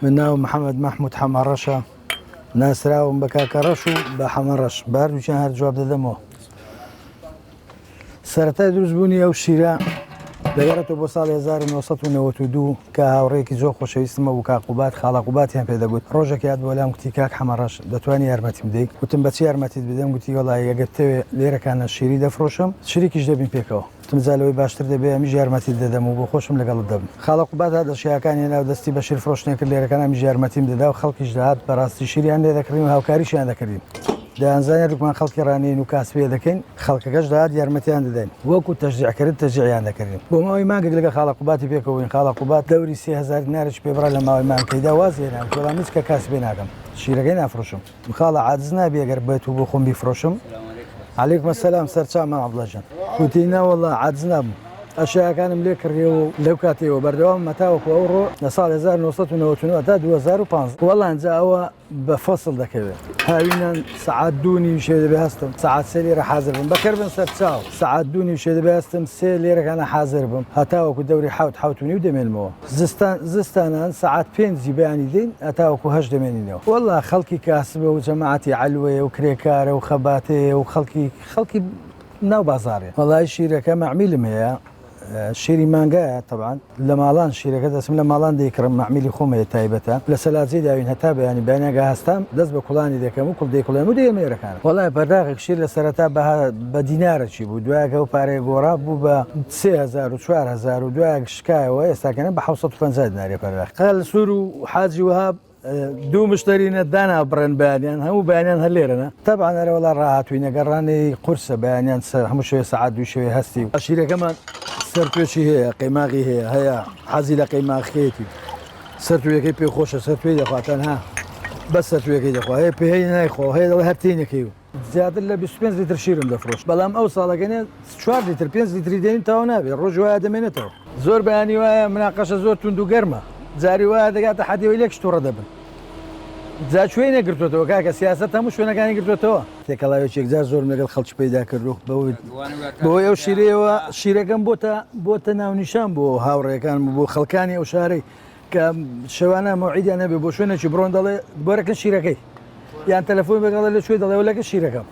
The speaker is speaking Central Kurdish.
من ناوم محەمەد مەحمود حەمەڕەشە، ناسراوم بە کاکە ڕەش و بە حەمە ڕەش، بە هەردووکیان هەر جواب دەدەمەوە. سەرەتای دروستبوونی ئەو شیرە دەگەڕێتەوە بۆ ساڵی 1992 کە هاوڕێیەکی زۆر خۆشەویستم هەبوو کاک قوباد، خاڵە قوبادیان پێ دەگوت. ڕۆژێک هات بۆ لام گوتی کاک حەمە ڕەش دەتوانی یارمەتیم بدەی؟ گوتم بە چی یارمەتیت بدەم؟ گوتی وەڵایی ئەگەر بتەوێ لێرەکانە شیری دەفرۆشم، شریکیش دەبین پێکەوە. وتم جا لەوەی باشتر دەبێ ئەمیش یارمەتیت دەدەم و بۆ خۆشم لەگەڵت دەبم. خاڵە قوباد هات ئەشیاکانی هێنا و دەستی بە شیر فرۆشتنێ کرد لێرەکان ئەمیش یارمەتیم دەدا و خەڵکیش دەهات بەڕاستی شیریان لێ دەکڕیم و هاوکاریشیان دەکردین. دەیانزانی هەردووکمان خەڵکی ڕانیەین و کاسبیە دەکەین، خەڵکەکەش دەهات یارمەتیان دەداین. وەکو تەشجیع کردن تەشجیعیان دەکردین. بۆ ماوەی مانگێک لەگەڵ خاڵە قوباتی پێکەوە بووین. خاڵە قوباد دەوری 3000 دینارێکی پێ بڕا لە ماوەی مانگەکەیدا وازی هێنا. وتی وەڵا من هیچ کە کاسبێ ناکەم. شیرەکەی نافرۆشم. وتم خاڵە عاجز نابی ئەگەر بێت و بۆ خۆم بیفرۆشم؟ عەلەیکم السلام سەرچاو مام عەبدوڵا گیان. وتی نەوەڵا عاجز نابم. ئەشیاکانم لێ کڕیەوە و لەو کاتەیەوە بەردەوامم هەتاوەکو ئەوڕۆ لە ساڵی 1999 هەتا 2015. وەڵا ئینجا ئەوە بە فەسڵ دەکەوێ. هاوینان سەعات دوو نیو شێ دەبێ هەستم سەعات سێ لێرە حازر بم. بەخێر بن سەرچاو. سەعات دوو نیو شێ دەبێ هەستم سێ لێرەکانە حازر بم هەتاوەکو دەوری حەوت حەوت و نیو دەمێنمەوە. زستان زستانان سەعات پێنجی بەیانی دێین هەتاوەکو هەشت دەمێنینەوە. وەڵا خەڵکی کاسبە و جەماعەتی عەلوەیە و کرێکارە و خەباتەیە و خەڵکی خەڵکی ناو بازاڕێ. وەڵایی شیرەکە مەعمیلم هەیە شیری مانگایە تەبعەن لە ماڵان شیرەکە دەچم لە ماڵان دەیکڕم مەعمیلی خۆم هەیە تایبەتە لە سەلاجەی داوین هەتا بەیانی بەیانی ئەگە هەستام دەست بە کوڵانی دەکەم و کوڵ دەیکوڵێنم و دەیەمە ئێرەکان وەڵای پەرداخێک شیر لە سەرەتا بە بە دینارەکی بوو دوایەک ئەو پارەیە گۆڕا بوو بە 3000 و 4000 و دوایەک شکایەوە ئێستاکەنە بە 750 دینارێ پەرداخ خەلسوور و حاجی وەهاب دوو مشتەرینە دانابڕێن بەیانیان هەموو بەیانیان هەر لێرەنە تەبعەن ئەرێ وەڵا ڕاهاتووینە گەڕانەی قورسە بەیانیان سەر هەموو شەوێ سەعات دوو شەوێ هەستی و شیرەکەمان سەرتوێکی هەیە قەیماغی هەیە هەیە حەزی لە قەیماخەکەیەتی سەرتوێیەکەی پێ خۆشە سەرتوێی دەخوا تەنها بەس سەرتوێیەکەی دەخوا هەیە پێ هەیە نایخوا هەیە دەڵێ هەر تینەکەی و زیاتر لە 25 لیتر شیرم دەفرۆشت بەڵام ئەو ساڵەکەنێ چوار لیتر پێنج لیتری دێنین تەواو نابێ ڕۆژ وایە دەمێنێتەوە زۆر بەیانی وایە مناقەشە زۆر توند و گەرمە جاری وایە دەگاتە حەدی ئەوەی لێکش توڕە دەبن جا کوێی نەگرتوێتەوە کاکە سیاسەت هەموو شوێنەکانی گرتوێتەوە تێکەڵاوێکی یەکجار زۆرم لەگەڵ خەڵکی پەیدا کردو بەوەی بەوەی ئەو شیرەیەوە شیرەکەم بۆتە بۆتە ناونیشان بۆ هاوڕێکان بۆ خەڵکانی ئەو شارەی کە شەوانە مەوعیدیان هەبێ بۆ شوێنێکی بڕۆن دەڵێ بۆرەکە شیرەکەی یان تەلەفۆن بەگەڵ لە کوێ دەڵێ لەکە شیرەکەم.